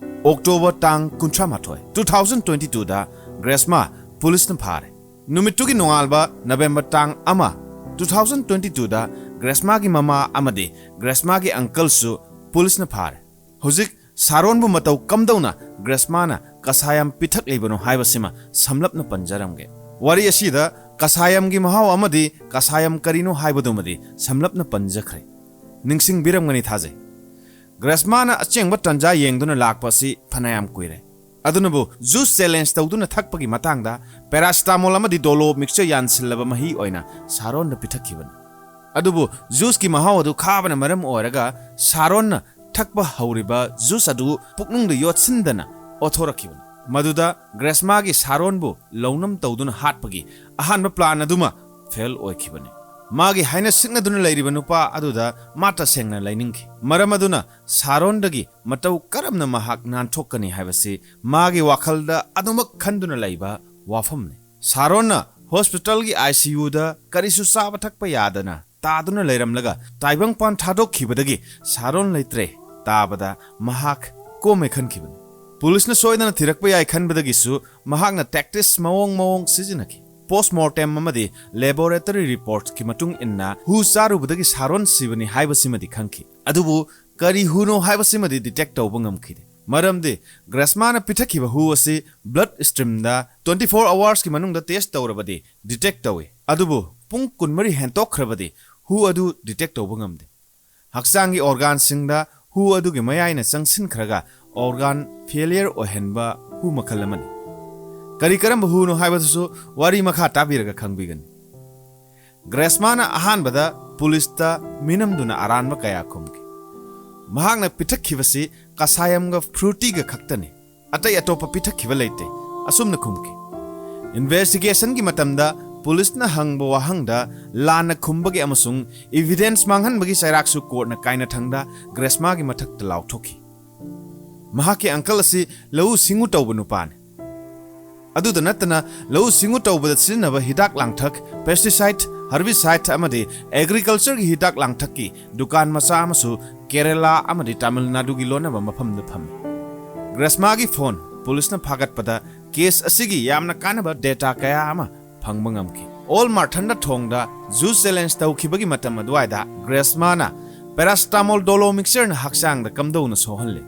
ꯑꯣꯛꯇꯣꯕꯔ ꯇꯥꯡ ꯀꯨꯟꯊ꯭ꯔꯥꯃꯥꯊꯣꯏ, two thousand twenty twoꯗ ꯒ꯭ꯔꯦꯁꯃꯥ ꯄꯨꯂꯤꯁꯅ ꯐꯥꯔꯦ꯫ ꯅꯨꯃꯤꯠꯇꯨꯒꯤ ꯅꯣꯡꯉꯥꯜꯕ ꯅꯕꯦꯝꯕꯔ ꯇꯥꯡ ꯑꯃ, two thousand twenty twoꯗ ꯒ꯭ꯔꯦꯁꯃꯥꯒꯤ ꯃꯃꯥ ꯑꯃꯗꯤ ꯒ꯭ꯔꯦꯁꯃꯥꯒꯤ ꯑꯪꯀꯜꯁꯨ ꯄꯨꯂꯤꯁꯅ ꯐꯥꯔꯦ꯫ ꯍꯧꯖꯤꯛ ꯁꯥꯔꯣꯟꯕꯨ ꯃꯇꯧ ꯀꯝꯗꯧꯅ ꯒ꯭ꯔꯦꯁꯃꯥꯅ ꯀꯁꯥꯌꯝ ꯄꯤꯊꯛꯂꯤꯕꯅꯣ ꯍꯥꯏꯕꯁꯤꯃ ꯁꯝꯂꯞꯅ ꯄꯟꯖꯔꯝꯒꯦ꯫ ꯋꯥꯔꯤ ꯑꯁꯤꯗ ꯀꯁꯥꯌꯝꯒꯤ ꯃꯍꯥꯎ ꯑꯃꯗꯤ ꯀꯁꯥꯌꯝ ꯀꯔꯤꯅꯣ ꯍꯥꯏꯕꯗꯨꯃꯗꯤ ꯁꯝꯂꯞꯅ ꯄꯟꯖꯈ꯭ꯔꯦ꯫ ꯅꯤꯡꯁꯤꯡꯕꯤꯔꯝꯒꯅꯤ ꯊꯥꯖꯩ꯫ ꯒ꯭ꯔꯦꯁꯃꯥꯅ ꯑꯆꯦꯡꯕ ꯇꯟꯖꯥ ꯌꯦꯡꯗꯨꯅ ꯂꯥꯛꯄ ꯑꯁꯤ ꯐꯅꯌꯥꯝ ꯀꯨꯏꯔꯦ꯫ ꯑꯗꯨꯅꯕꯨ ꯖꯨꯁ ꯆꯦꯂꯦꯟꯖ ꯇꯧꯗꯨꯅ ꯊꯛꯄꯒꯤ ꯃꯇꯥꯡꯗ ꯄꯦꯔꯥꯁꯤꯇꯥꯃꯣꯜ ꯑꯃꯗꯤ ꯗꯣꯂꯣ ꯃꯤꯛꯆꯔ ꯌꯥꯟꯁꯤꯜꯂꯕ ꯃꯍꯤ ꯑꯣꯏꯅ ꯁꯥꯔꯣꯟꯗ ꯄꯤꯊꯛꯈꯤꯕꯅꯤ꯫ ꯑꯗꯨꯕꯨ ꯖꯨꯁꯀꯤ ꯃꯍꯥꯎ ꯑꯗꯨ ꯈꯥꯕꯅ ꯃꯔꯝ ꯑꯣꯏꯔꯒ ꯁꯥꯔꯣꯟꯅ ꯊꯛꯄ ꯍꯧꯔꯤꯕ ꯖꯨꯁ ꯑꯗꯨ ꯄꯨꯛꯅꯨꯡꯗ ꯌꯣꯠꯁꯤꯟꯗꯅ ꯑꯣꯊꯣꯔꯛꯈꯤꯕꯅꯤ꯫ ꯃꯗꯨꯗ ꯒ꯭ꯔꯦꯁꯃꯥꯒꯤ ꯁꯥꯔꯣꯟꯕꯨ ꯂꯧꯅꯝ ꯇꯧꯗꯨꯅ ꯍꯥꯠꯄꯒꯤ ꯑꯍꯥꯟꯕ ꯄ꯭ꯂꯥꯟ ꯑꯗꯨꯃ ꯐꯦꯜ ꯑꯣꯏꯈꯤꯕꯅꯤ꯫ ꯃꯥꯒꯤ ꯍꯥꯏꯅ ꯁꯤꯡꯅꯗꯨꯅ ꯂꯩꯔꯤꯕ ꯅꯨꯄꯥ ꯑꯗꯨꯗ ꯃꯥ ꯇꯁꯦꯡꯅ ꯂꯩꯅꯤꯡꯈꯤ꯫ ꯃꯔꯝ ꯑꯗꯨꯅ ꯁꯥꯔꯣꯟꯗꯒꯤ ꯃꯇꯧ ꯀꯔꯝꯅ ꯃꯍꯥꯛ ꯅꯥꯟꯊꯣꯛꯀꯅꯤ ꯍꯥꯏꯕꯁꯤ ꯃꯥꯒꯤ ꯋꯥꯈꯜꯗ ꯑꯗꯨꯃꯛ ꯈꯟꯗꯨꯅ ꯂꯩꯕ ꯋꯥꯐꯝꯅꯤ꯫ ꯁꯥꯔꯣꯟꯅ ꯍꯣꯁꯄꯤꯇꯥꯜꯒꯤ ICUꯗ ꯀꯔꯤꯁꯨ ꯆꯥꯕ ꯊꯛꯄ ꯌꯥꯗꯅ ꯇꯥꯗꯨꯅ ꯂꯩꯔꯝꯂꯒ ꯇꯥꯏꯕꯪꯄꯥꯟ ꯊꯥꯗꯣꯛꯈꯤꯕꯗꯒꯤ ꯁꯥꯔꯣꯟ ꯂꯩꯇ꯭ꯔꯦ ꯇꯥꯕꯗ ꯃꯍꯥꯛ ꯀꯣꯝꯃꯦ ꯈꯟꯈꯤꯕꯅꯤ꯫ ꯄꯨꯂꯤꯁꯅ ꯁꯣꯏꯗꯅ ꯊꯤꯔꯛꯄ ꯌꯥꯏ ꯈꯟꯕꯗꯒꯤꯁꯨ ꯃꯍꯥꯛꯅ ꯇꯦꯛꯇꯤꯛꯁ ꯃꯑꯣꯡ ꯃꯑꯣꯡ ꯁꯤꯖꯤꯟꯅꯈꯤ꯫ ꯄꯣꯁꯃꯣꯔꯇꯦꯝ ꯑꯃꯗꯤ ꯂꯦꯕꯣꯔꯦꯇꯔꯤ ꯔꯤꯄꯣꯔꯠꯀꯤ ꯃꯇꯨꯡ ꯏꯟꯅ ꯍꯨ ꯆꯥꯔꯨꯕꯗꯒꯤ ꯁꯥꯔꯣꯟ ꯁꯤꯕꯅꯤ ꯍꯥꯏꯕꯁꯤꯃꯗꯤ ꯈꯪꯈꯤ꯫ ꯑꯗꯨꯕꯨ ꯀꯔꯤ ꯍꯨꯅꯣ ꯍꯥꯏꯕꯁꯤꯃꯗꯤ ꯗꯤꯇꯦꯛ ꯇꯧꯕ ꯉꯝꯈꯤꯗꯦ꯫ ꯃꯔꯝꯗꯤ ꯒ꯭ꯔꯦꯁꯃꯥꯅ ꯄꯤꯊꯛꯈꯤꯕ ꯍꯨ ꯑꯁꯤ ꯕ꯭ꯂꯗ ꯁ꯭ꯇ꯭ꯔꯤꯝꯗ twenty four ꯑꯋꯥꯔꯁꯀꯤ ꯃꯅꯨꯡꯗ ꯇꯦꯁ ꯇꯧꯔꯕꯗꯤ ꯗꯤꯇꯦꯛ ꯇꯧꯏ꯫ ꯑꯗꯨꯕꯨ ꯄꯨꯡ ꯀꯨꯟꯃꯔꯤ ꯍꯦꯟꯇꯣꯛꯈ꯭ꯔꯕꯗꯤ ꯍꯨ ꯑꯗꯨ ꯗꯤꯇꯦꯛ ꯇꯧꯕ ꯉꯝꯗꯦ꯫ ꯍꯛꯆꯥꯡꯒꯤ ꯑꯣꯔꯒꯥꯟꯁꯤꯡꯗ ꯍꯨ ꯑꯗꯨꯒꯤ ꯃꯌꯥꯏꯅ ꯆꯪꯁꯤꯟꯈ꯭ꯔꯒ ꯑꯣꯔꯒꯥꯟ ꯐꯦꯂꯤꯌꯔ ꯑꯣꯏꯍꯟꯕ ꯍꯨ ꯃꯈꯜ ꯑꯃꯅꯤ꯫ ꯀꯔꯤ ꯀꯔꯝꯕ ꯍꯨꯅꯣ ꯍꯥꯏꯕꯗꯨꯁꯨ ꯋꯥꯔꯤ ꯃꯈꯥ ꯇꯥꯕꯤꯔꯒ ꯈꯪꯕꯤꯒꯅꯤ꯫ ꯒ꯭ꯔꯦꯁꯃꯥꯅ ꯑꯍꯥꯟꯕꯗ ꯄꯨꯂꯤꯁꯇ ꯃꯤꯅꯝꯗꯨꯅ ꯑꯔꯥꯟꯕ ꯀꯌꯥ ꯈꯨꯝꯈꯤ꯫ ꯃꯍꯥꯛꯅ ꯄꯤꯊꯛꯈꯤꯕꯁꯤ ꯀꯁꯥꯌꯝꯒ ꯐ꯭ꯔꯨꯇꯤꯒ ꯈꯛꯇꯅꯤ, ꯑꯇꯩ ꯑꯇꯣꯞꯄ ꯄꯤꯊꯛꯈꯤꯕ ꯂꯩꯇꯦ, ꯑꯁꯨꯝꯅ ꯈꯨꯝꯈꯤ꯫ ꯏꯟꯚꯦꯁꯇꯤꯒꯦꯁꯟꯒꯤ ꯃꯇꯝꯗ ꯄꯨꯂꯤꯁꯅ ꯍꯪꯕ ꯋꯥꯍꯪꯗ ꯂꯥꯟꯅ ꯈꯨꯝꯕꯒꯤ ꯑꯃꯁꯨꯡ ꯏꯚꯤꯗꯦꯟꯁ ꯃꯥꯡꯍꯟꯕꯒꯤ ꯆꯩꯔꯥꯛꯁꯨ ꯀꯣꯔꯠꯅ ꯀꯥꯏꯅꯊꯪꯗ ꯒ꯭ꯔꯦꯁꯃꯥꯒꯤ ꯃꯊꯛꯇ ꯂꯥꯎꯊꯣꯛꯈꯤ꯫ ꯃꯍꯥꯛꯀꯤ ꯑꯪꯀꯜ ꯑꯁꯤ ꯂꯧꯎ ꯁꯤꯡꯎ ꯇꯧꯕ ꯅꯨꯄꯥꯅꯤ꯫ ꯑꯗꯨꯗ ꯅꯠꯇꯅ ꯂꯧꯎ ꯁꯤꯡꯎ ꯇꯧꯕꯗ ꯁꯤꯖꯤꯟꯅꯕ ꯍꯤꯗꯥꯛ ꯂꯥꯡꯊꯛ, ꯄꯦꯁꯇꯤꯁꯥꯏꯠ, ꯍꯔꯕꯤꯁꯥꯏꯠ ꯑꯃꯗꯤ ꯑꯦꯒ꯭ꯔꯤꯀꯜꯆꯔꯒꯤ ꯍꯤꯗꯥꯛ ꯂꯥꯡꯊꯛꯀꯤ ꯗꯨꯀꯥꯟ ꯃꯆꯥ ꯑꯃꯁꯨ ꯀꯦꯔꯦꯂꯥ ꯑꯃꯗꯤ ꯇꯥꯃꯤꯜ ꯅꯥꯗꯨꯒꯤ ꯂꯣꯟꯅꯕ ꯃꯐꯝꯗ ꯐꯝꯃꯤ꯫ ꯒ꯭ꯔꯦꯁꯃꯥꯒꯤ ꯐꯣꯟ ꯄꯨꯂꯤꯁꯅ ꯐꯥꯒꯠꯄꯗ ꯀꯦꯁ ꯑꯁꯤꯒꯤ ꯌꯥꯝꯅ ꯀꯥꯟꯅꯕ ꯗꯦꯇꯥ ꯀꯌꯥ ꯑꯃ ꯐꯪꯕ ꯉꯝꯈꯤ꯫ ꯑꯣꯜ ꯃꯥꯔꯊꯟꯗ ꯊꯣꯡꯗ ꯖꯨꯁ ꯆꯦꯂꯦꯟꯖ ꯇꯧꯈꯤꯕꯒꯤ ꯃꯇꯝ ꯑꯗꯨꯋꯥꯏꯗ ꯒ꯭ꯔꯦꯁꯃꯥꯅ ꯄꯦꯔꯥꯁꯤꯇꯥꯃꯣꯜ ꯗꯣꯂꯣ ꯃꯤꯛꯆꯔꯅ ꯍꯛꯆꯥꯡꯗ ꯀꯝꯗꯧꯅ ꯁꯣꯛꯍꯜꯂꯤ?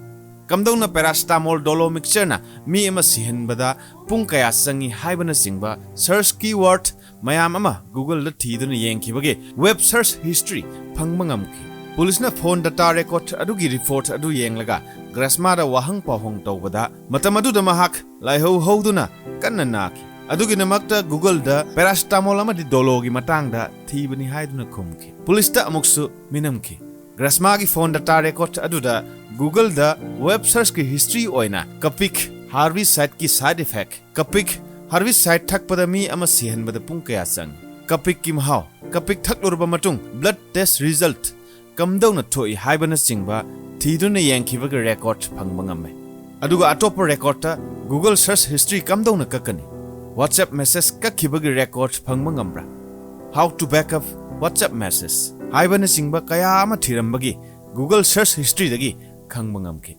ꯀꯝꯗꯧꯅ ꯄꯦꯔꯥꯁꯤꯇꯥꯃꯣꯜ ꯗꯣꯂꯣ ꯃꯤꯛꯆꯔꯅ ꯃꯤ ꯑꯃ ꯁꯤꯍꯟꯕꯗ ꯄꯨꯡ ꯀꯌꯥ ꯆꯪꯏ ꯍꯥꯏꯕꯅꯆꯤꯡꯕ ꯁꯔꯆ ꯀꯤ ꯋꯥꯔꯗ ꯃꯌꯥꯝ ꯑꯃ ꯒꯨꯒꯜꯗ ꯊꯤꯗꯨꯅ ꯌꯦꯡꯈꯤꯕꯒꯤ ꯋꯦꯕ ꯁꯔꯆ ꯍꯤꯁꯇ꯭ꯔꯤ ꯐꯪꯕ ꯉꯝꯈꯤ꯫ ꯄꯨꯂꯤꯁꯅ ꯐꯣꯟ ꯗꯇꯥ ꯔꯦꯀꯣꯔꯗ ꯑꯗꯨꯒꯤ ꯔꯤꯄꯣꯔꯠ ꯑꯗꯨ ꯌꯦꯡꯂꯒ ꯒ꯭ꯔꯦꯁꯃꯥꯗ ꯋꯥꯍꯪ ꯄꯥꯎꯍꯪ ꯇꯧꯕꯗ ꯃꯇꯝ ꯑꯗꯨꯗ ꯃꯍꯥꯛ ꯂꯥꯏꯍꯧ ꯍꯧꯗꯨꯅ ꯀꯟꯅ ꯅꯥꯈꯤ꯫ ꯑꯗꯨꯒꯤꯗꯃꯛꯇ Google-ꯗ paracetamol ꯑꯃꯗꯤ Dolo-ꯒꯤ ꯃꯇꯥꯡꯗ ꯊꯤꯕꯅꯤ ꯍꯥꯏꯗꯨꯅ ꯈꯨꯝꯈꯤ꯫ ꯄꯨꯂꯤꯁꯇ ꯑꯃꯨꯛꯁꯨ ꯃꯤꯅꯝꯈꯤ꯫ Gresham-ꯒꯤ phone data record ꯑꯗꯨꯗ Google-ꯗ web search-ꯀꯤ history ꯑꯣꯏꯅ Kepik herbicide-ꯀꯤ side effect, Kepik herbicide ꯊꯛꯄꯗ ꯃꯤ ꯑꯃ ꯁꯤꯍꯟꯕꯗ ꯄꯨꯡ ꯀꯌꯥ ꯆꯪꯏ, Kepik-ꯀꯤ ꯃꯍꯥꯎ, Kepik ꯊꯛꯂꯨꯔꯕ ꯃꯇꯨꯡ blood test result ꯀꯝꯗꯧꯅ ꯊꯣꯛꯏ ꯍꯥꯏꯕꯅꯆꯤꯡꯕ ꯊꯤꯗꯨꯅ ꯌꯦꯡꯈꯤꯕꯒꯤ record ꯐꯪꯕ ꯉꯝꯃꯦ꯫ ꯑꯗꯨꯒ ꯑꯇꯣꯞꯄ record-ꯇ Google search history ꯀꯝꯗꯧꯅ ꯀꯛꯀꯅꯤ, WhatsApp message ꯀꯛꯈꯤꯕꯒꯤ record ꯐꯪꯕ ꯉꯝꯕ꯭ꯔꯥ, how to backup WhatsApp message ꯍꯥꯏꯕꯅꯆꯤꯡꯕ ꯀꯌꯥ ꯑꯃ ꯊꯤꯔꯝꯕꯒꯤ Google search history-ꯗꯒꯤ ꯈꯪꯕ ꯉꯝꯈꯤ꯫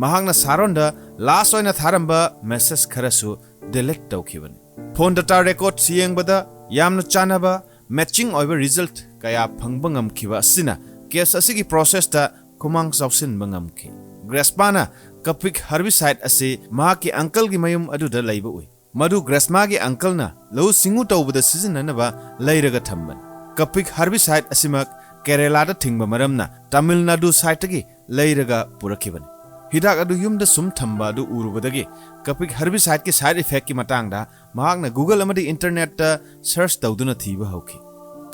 ꯃꯍꯥꯛꯅ Sharon-ꯗ last ꯑꯣꯏꯅ ꯊꯥꯔꯝꯕ message ꯈꯔꯁꯨ delete ꯇꯧꯈꯤꯕꯅꯤ꯫ Phone data records ꯌꯦꯡꯕꯗ ꯌꯥꯝꯅ ꯆꯥꯟꯅꯕ, matching ꯑꯣꯏꯕ result ꯀꯌꯥ ꯐꯪꯕ ꯉꯝꯈꯤꯕ ꯑꯁꯤꯅ case ꯑꯁꯤꯒꯤ process-ꯇ ꯈꯨꯃꯥꯡ ꯆꯥꯎꯁꯤꯟꯕ ꯉꯝꯈꯤ꯫ Gresham-ꯅ Kepik herbicide ꯑꯁꯤ ꯃꯍꯥꯛꯀꯤ uncle-ꯒꯤ ꯃꯌꯨꯝ ꯑꯗꯨꯗ ꯂꯩꯕ ꯎꯏ꯫ ꯃꯗꯨ Gresham-ꯒꯤ uncle-ꯅ ꯂꯧꯎ ꯁꯤꯡꯎ ꯇꯧꯕꯗ ꯁꯤꯖꯤꯟꯅꯅꯕ ꯂꯩꯔꯒ ꯊꯝꯕꯅꯤ꯫ Kepik herbicide ꯑꯁꯤꯃꯛ Kerala-ꯗ ꯊꯤꯡꯕ ꯃꯔꯝꯅ Tamil Nadu side-ꯇꯒꯤ ꯂꯩꯔꯒ ꯄꯨꯔꯛꯈꯤꯕꯅꯤ꯫ ꯍꯤꯗꯥꯛ ꯑꯗꯨ ꯌꯨꯝꯗ ꯁꯨꯝ ꯊꯝꯕ ꯑꯗꯨ ꯎꯔꯨꯕꯗꯒꯤ Kepik herbicide-ꯀꯤ side effect-ꯀꯤ ꯃꯇꯥꯡꯗ ꯃꯍꯥꯛꯅ Google ꯑꯃꯗꯤ internet-ꯇ search ꯇꯧꯗꯨꯅ ꯊꯤꯕ ꯍꯧꯈꯤ꯫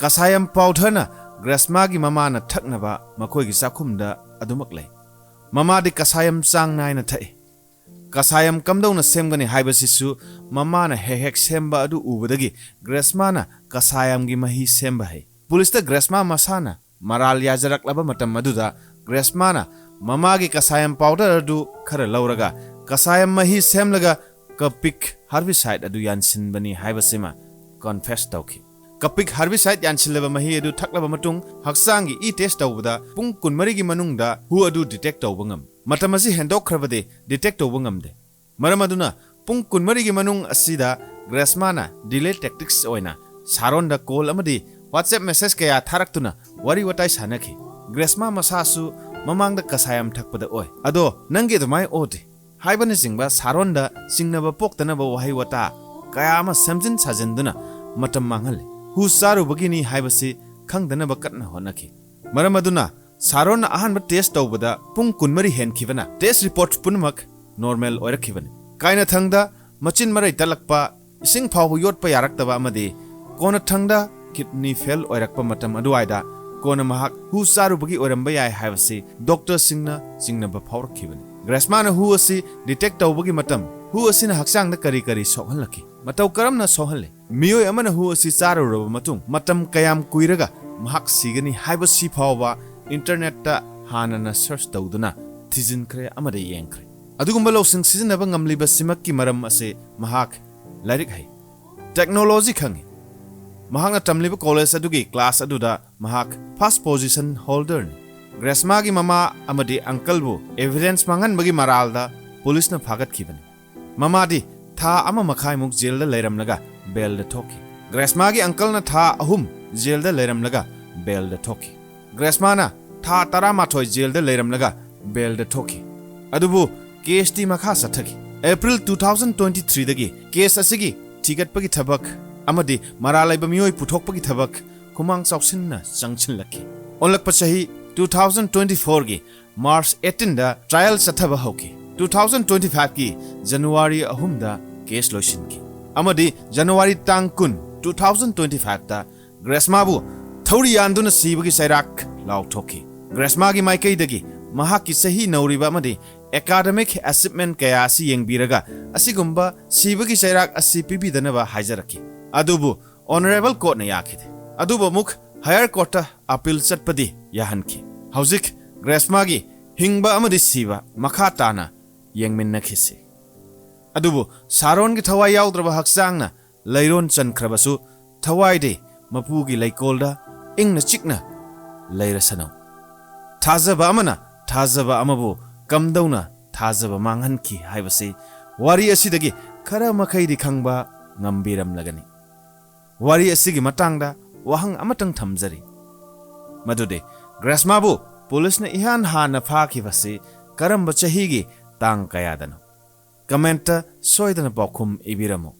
Kasayam powder-ꯅ Gresham-ꯒꯤ ꯃꯃꯥꯅ ꯊꯛꯅꯕ ꯃꯈꯣꯏꯒꯤ ꯆꯥꯛꯈꯨꯝꯗ ꯑꯗꯨꯃꯛ ꯂꯩ꯫ ꯃꯃꯥꯗꯤ Kasayam ꯆꯥꯡ ꯅꯥꯏꯅ ꯊꯛꯏ꯫ Kasayam ꯀꯝꯗꯧꯅ ꯁꯦꯝꯒꯅꯤ ꯍꯥꯏꯕꯁꯤꯁꯨ ꯃꯃꯥꯅ ꯍꯦꯛ ꯍꯦꯛ ꯁꯦꯝꯕ ꯑꯗꯨ ꯎꯕꯗꯒꯤ Gresham-ꯅ Kasayam-ꯒꯤ ꯃꯍꯤ ꯁꯦꯝꯕ ꯍꯩ꯫ ꯄꯨꯂꯤꯁꯇ Gresham ꯃꯁꯥꯅ ꯃꯔꯥꯜ ꯌꯥꯖꯔꯛꯂꯕ ꯃꯇꯝ ꯑꯗꯨꯗ Gresham-ꯅ ꯃꯃꯥꯒꯤ Kasayam powder ꯑꯗꯨ ꯈꯔ ꯂꯧꯔꯒ Kasayam ꯃꯍꯤ ꯁꯦꯝꯂꯒ Kepik herbicide ꯑꯗꯨ ꯌꯥꯟꯁꯤꯟꯕꯅꯤ ꯍꯥꯏꯕꯁꯤꯃ confess ꯇꯧꯈꯤ꯫ Kepik herbicide ꯌꯥꯟꯁꯤꯜꯂꯕ ꯃꯍꯤ ꯑꯗꯨ ꯊꯛꯂꯕ ꯃꯇꯨꯡ ꯍꯛꯆꯥꯡꯒꯤ ꯏ test ꯇꯧꯕꯗ ꯄꯨꯡ ꯀꯨꯟꯃꯔꯤꯒꯤ ꯃꯅꯨꯡꯗ ꯍꯨ ꯑꯗꯨ detect ꯇꯧꯕ ꯉꯝꯃꯤ꯫ ꯃꯇꯝ ꯑꯁꯤ ꯍꯦꯟꯗꯣꯛꯈ꯭ꯔꯕꯗꯤ detect ꯇꯧꯕ ꯉꯝꯗꯦ꯫ ꯃꯔꯝ ꯑꯗꯨꯅ ꯄꯨꯡ ꯀꯨꯟꯃꯔꯤꯒꯤ ꯃꯅꯨꯡ ꯑꯁꯤꯗ Gresham-ꯅ delay tactics ꯑꯣꯏꯅ Sharon-ꯗ call ꯑꯃꯗꯤ WhatsApp message ꯀꯌꯥ ꯊꯥꯔꯛꯇꯨꯅ ꯋꯥꯔꯤ ꯋꯥꯇꯥꯏ ꯁꯥꯟꯅꯈꯤ꯫ Gresham ꯃꯁꯥꯁꯨ ꯃꯃꯥꯡꯗ Kasayam ꯊꯛꯄꯗ ꯑꯣꯏ꯫ "ꯑꯗꯣ ꯅꯪꯒꯤ ꯑꯗꯨꯃꯥꯏ ꯑꯣꯗꯦ" ꯍꯥꯏꯕꯅꯆꯤꯡꯕ Sharon-ꯗ ꯆꯤꯡꯅꯕ ꯄꯣꯛꯇꯅꯕ ꯋꯥꯍꯩ ꯋꯥꯇꯥ ꯀꯌꯥ ꯑꯃ ꯁꯦꯝꯖꯤꯟ ꯁꯥꯖꯤꯟꯗꯨꯅ ꯃꯇꯝ ꯃꯥꯡꯍꯜꯂꯤ꯫ ꯍꯨ ꯆꯥꯔꯨꯕꯒꯤꯅꯤ ꯍꯥꯏꯕꯁꯤ ꯈꯪꯗꯅꯕ ꯀꯟꯅ ꯍꯣꯠꯅꯈꯤ꯫ ꯃꯔꯝ ꯑꯗꯨꯅ Sharon-ꯅ ꯑꯍꯥꯟꯕ test ꯇꯧꯕꯗ ꯄꯨꯡ ꯀꯨꯟꯃꯔꯤ ꯍꯦꯟꯈꯤꯕꯅ test report ꯄꯨꯝꯅꯃꯛ normal ꯑꯣꯏꯔꯛꯈꯤꯕꯅꯤ꯫ ꯀꯥꯏꯅꯊꯪꯗ ꯃꯆꯤꯟ ꯃꯔꯩ ꯇꯠꯂꯛꯄ, ꯏꯁꯤꯡ ꯐꯥꯎꯕ ꯌꯣꯠꯄ ꯌꯥꯔꯛꯇꯕ ꯑꯃꯗꯤ ꯀꯣꯟꯅꯊꯪꯗ ꯀꯤꯗꯅꯤ ꯐꯦꯜ ꯑꯣꯏꯔꯛꯄ ꯃꯇꯝ ꯑꯗꯨꯋꯥꯏꯗ ꯀꯣꯟꯅ ꯃꯍꯥꯛ ꯍꯨ ꯆꯥꯔꯨꯕꯒꯤ ꯑꯣꯏꯔꯝꯕ ꯌꯥꯏ ꯍꯥꯏꯕꯁꯤ ꯗꯣꯛꯇꯔꯁꯤꯡꯅ ꯆꯤꯡꯅꯕ ꯐꯥꯎꯔꯛꯈꯤꯕꯅꯤ꯫ ꯒ꯭ꯔꯦꯁꯃꯥꯅ ꯍꯨ ꯑꯁꯤ ꯗꯤꯇꯦꯛ ꯇꯧꯕꯒꯤ ꯃꯇꯝ, ꯍꯨ ꯑꯁꯤꯅ ꯍꯛꯆꯥꯡꯗ ꯀꯔꯤ ꯀꯔꯤ ꯁꯣꯛꯍꯜꯂꯛꯈꯤ? ꯃꯇꯧ ꯀꯔꯝꯅ ꯁꯣꯛꯍꯜꯂꯤ? ꯃꯤꯑꯣꯏ ꯑꯃꯅ ꯍꯨ ꯑꯁꯤ ꯆꯥꯔꯨꯔꯕ ꯃꯇꯨꯡ ꯃꯇꯝ ꯀꯌꯥꯝ ꯀꯨꯏꯔꯒ ꯃꯍꯥꯛ ꯁꯤꯒꯅꯤ ꯍꯥꯏꯕꯁꯤ ꯐꯥꯎꯕ ꯏꯟꯇꯔꯅꯦꯠꯇ ꯍꯥꯟꯅꯅ ꯁꯔꯆ ꯇꯧꯗꯨꯅ ꯊꯤꯖꯤꯟꯈ꯭ꯔꯦ ꯑꯃꯗꯤ ꯌꯦꯡꯈ꯭ꯔꯦ꯫ ꯑꯗꯨꯒꯨꯝꯕ ꯂꯧꯁꯤꯡ ꯁꯤꯖꯤꯟꯅꯕ ꯉꯝꯂꯤꯕꯁꯤꯃꯛꯀꯤ ꯃꯔꯝ ꯑꯁꯤ ꯃꯍꯥꯛ ꯂꯥꯏꯔꯤꯛ ꯍꯩ, ꯇꯦꯛꯅꯣꯂꯣꯖꯤ ꯈꯪꯏ꯫ ꯃꯍꯥꯛꯅ ꯇꯝꯂꯤꯕ ꯀꯣꯂꯦꯖ ꯑꯗꯨꯒꯤ ꯀ꯭ꯂꯥꯁ ꯑꯗꯨꯗ ꯃꯍꯥꯛ ꯐꯥꯔꯁ ꯄꯣꯖꯤꯁꯟ ꯍꯣꯜꯗꯔꯅꯤ꯫ ꯒ꯭ꯔꯦꯁꯃꯥꯒꯤ ꯃꯃꯥ ꯑꯃꯗꯤ ꯑꯪꯀꯜꯕꯨ ꯑꯦꯚꯤꯗꯦꯟꯁ ꯃꯥꯡꯍꯟꯕꯒꯤ ꯃꯔꯥꯜꯗ ꯄꯨꯂꯤꯁꯅ ꯐꯥꯒꯠꯈꯤꯕꯅꯤ꯫ ꯃꯃꯥꯗꯤ ꯊꯥ ꯑꯃ ꯃꯈꯥꯏꯃꯨꯛ ꯖꯦꯜꯗ ꯂꯩꯔꯝꯂꯒ ꯕꯦꯜꯗ ꯊꯣꯛꯈꯤ꯫ ꯒ꯭ꯔꯦꯁꯃꯥꯒꯤ ꯑꯪꯀꯜꯅ ꯊꯥ ꯑꯍꯨꯝ ꯖꯦꯜꯗ ꯂꯩꯔꯝꯂꯒ ꯕꯦꯜꯗ ꯊꯣꯛꯈꯤ꯫ ꯒ꯭ꯔꯦꯁꯃꯥꯅ ꯊꯥ ꯇꯔꯥꯃꯥꯊꯣꯏ ꯖꯦꯜꯗ ꯂꯩꯔꯝꯂꯒ ꯕꯦꯜꯗ ꯊꯣꯛꯈꯤ꯫ ꯑꯗꯨꯕꯨ ꯀꯦꯁꯇꯤ ꯃꯈꯥ ꯆꯠꯊꯈꯤ꯫ ꯑꯦꯄ꯭ꯔꯤꯜ ꯇꯨ ꯊꯥꯎꯖꯟ ꯇ꯭ꯋꯦꯟꯇꯤ ꯊ꯭ꯔꯤꯗꯒꯤ ꯀꯦꯁ ꯑꯁꯤꯒꯤ ꯊꯤꯒꯠꯄꯒꯤ ꯊꯕꯛ ꯑꯃꯗꯤ ꯃꯔꯥꯜ ꯂꯩꯕ ꯃꯤꯑꯣꯏ ꯄꯨꯊꯣꯛꯄꯒꯤ ꯊꯕꯛ ꯈꯨꯃꯥꯡ ꯆꯥꯎꯁꯤꯟꯅ ꯆꯪꯁꯤꯜꯂꯛꯈꯤ꯫ ꯑꯣꯜꯂꯛꯄ ꯆꯍꯤ ꯇꯨ ꯊꯥꯎꯖꯟ ꯇ꯭ꯋꯦꯟꯇꯤ ꯐꯣꯔꯒꯤ ꯃꯥꯔꯆ ꯑꯩꯠꯇꯤꯟꯗ ꯇ꯭ꯔꯥꯌꯦꯜ ꯆꯠꯊꯕ ꯍꯧꯈꯤ꯫ ꯇꯨ ꯊꯥꯎꯖꯟ ꯇ꯭ꯋꯦꯟꯇꯤ ꯐꯥꯏꯚꯀꯤ ꯖꯅꯋꯥꯔꯤ ꯑꯍꯨꯝꯗ ꯀꯦꯁ ꯂꯣꯏꯁꯤꯟꯈꯤ ꯑꯃꯗꯤ ꯖꯅꯋꯥꯔꯤ ꯇꯥꯡ ꯀꯨꯟ, ꯇꯨ ꯊꯥꯎꯖꯟ ꯇ꯭ꯋꯦꯟꯇꯤ ꯐꯥꯏꯚꯇ ꯒ꯭ꯔꯦꯁꯃꯥꯕꯨ ꯊꯧꯔꯤ ꯌꯥꯟꯗꯨꯅ ꯁꯤꯕꯒꯤ ꯆꯩꯔꯥꯛ ꯂꯥꯎꯊꯣꯛꯈꯤ꯫ ꯒ꯭ꯔꯦꯁꯃꯥꯒꯤ ꯃꯥꯏꯀꯩꯗꯒꯤ ꯃꯍꯥꯛꯀꯤ ꯆꯍꯤ ꯅꯧꯔꯤꯕ ꯑꯃꯗꯤ ꯑꯦꯀꯥꯗꯃꯤꯛ ꯑꯦꯆꯤꯞꯃꯦꯟ ꯀꯌꯥ ꯑꯁꯤ ꯌꯦꯡꯕꯤꯔꯒ ꯑꯁꯤꯒꯨꯝꯕ ꯁꯤꯕꯒꯤ ꯆꯩꯔꯥꯛ ꯑꯁꯤ ꯄꯤꯕꯤꯗꯅꯕ ꯍꯥꯏꯖꯔꯛꯈꯤ꯫ ꯑꯗꯨꯕꯨ ꯑꯣꯅꯔꯦꯕꯜ ꯀꯣꯔꯠꯅ ꯌꯥꯈꯤꯗꯦ꯫ ꯑꯗꯨꯕꯨ ꯑꯃꯨꯛ ꯍꯥꯌꯔ ꯀꯣꯔꯠꯇ ꯑꯄꯤꯜ ꯆꯠꯄꯗꯤ ꯌꯥꯍꯟꯈꯤ꯫ ꯍꯧꯖꯤꯛ ꯒ꯭ꯔꯦꯁꯃꯥꯒꯤ ꯍꯤꯡꯕ ꯑꯃꯗꯤ ꯁꯤꯕ ꯃꯈꯥ ꯇꯥꯅ ꯌꯦꯡꯃꯤꯟꯅꯈꯤꯁꯤ꯫ ꯑꯗꯨꯕꯨ ꯁꯥꯔꯣꯟꯒꯤ ꯊꯋꯥꯏ ꯌꯥꯎꯗ꯭ꯔꯕ ꯍꯛꯆꯥꯡꯅ ꯂꯩꯔꯣꯟ ꯆꯟꯈ꯭ꯔꯕꯁꯨ ꯊꯋꯥꯏꯗꯤ ꯃꯄꯨꯒꯤ ꯂꯩꯀꯣꯜꯗ ꯏꯪꯅ ꯆꯤꯛꯅ ꯂꯩꯔꯁꯅꯨ꯫ ꯊꯥꯖꯕ ꯑꯃꯅ ꯊꯥꯖꯕ ꯑꯃꯕꯨ ꯀꯝꯗꯧꯅ ꯊꯥꯖꯕ ꯃꯥꯡꯍꯟꯈꯤ ꯍꯥꯏꯕꯁꯤ ꯋꯥꯔꯤ ꯑꯁꯤꯗꯒꯤ ꯈꯔ ꯃꯈꯩꯗꯤ ꯈꯪꯕ ꯉꯝꯕꯤꯔꯝꯂꯒꯅꯤ꯫ ꯋꯥꯔꯤ ꯑꯁꯤꯒꯤ ꯃꯇꯥꯡꯗ ꯋꯥꯍꯪ ꯑꯃꯇꯪ ꯊꯝꯖꯔꯤ, ꯃꯗꯨꯗꯤ ꯒ꯭ꯔꯦꯁꯃꯥꯕꯨ ꯄꯨꯂꯤꯁꯅ ꯏꯍꯥꯟ ꯍꯥꯟꯅ ꯐꯥꯈꯤꯕꯁꯤ ꯀꯔꯝꯕ ꯆꯍꯤꯒꯤ ꯇꯥꯡ ꯀꯌꯥꯗꯅꯣ? ꯀꯃꯦꯟꯠꯇ ꯁꯣꯏꯗꯅ ꯄꯥꯎꯈꯨꯝ ꯏꯕꯤꯔꯝꯃꯨ꯫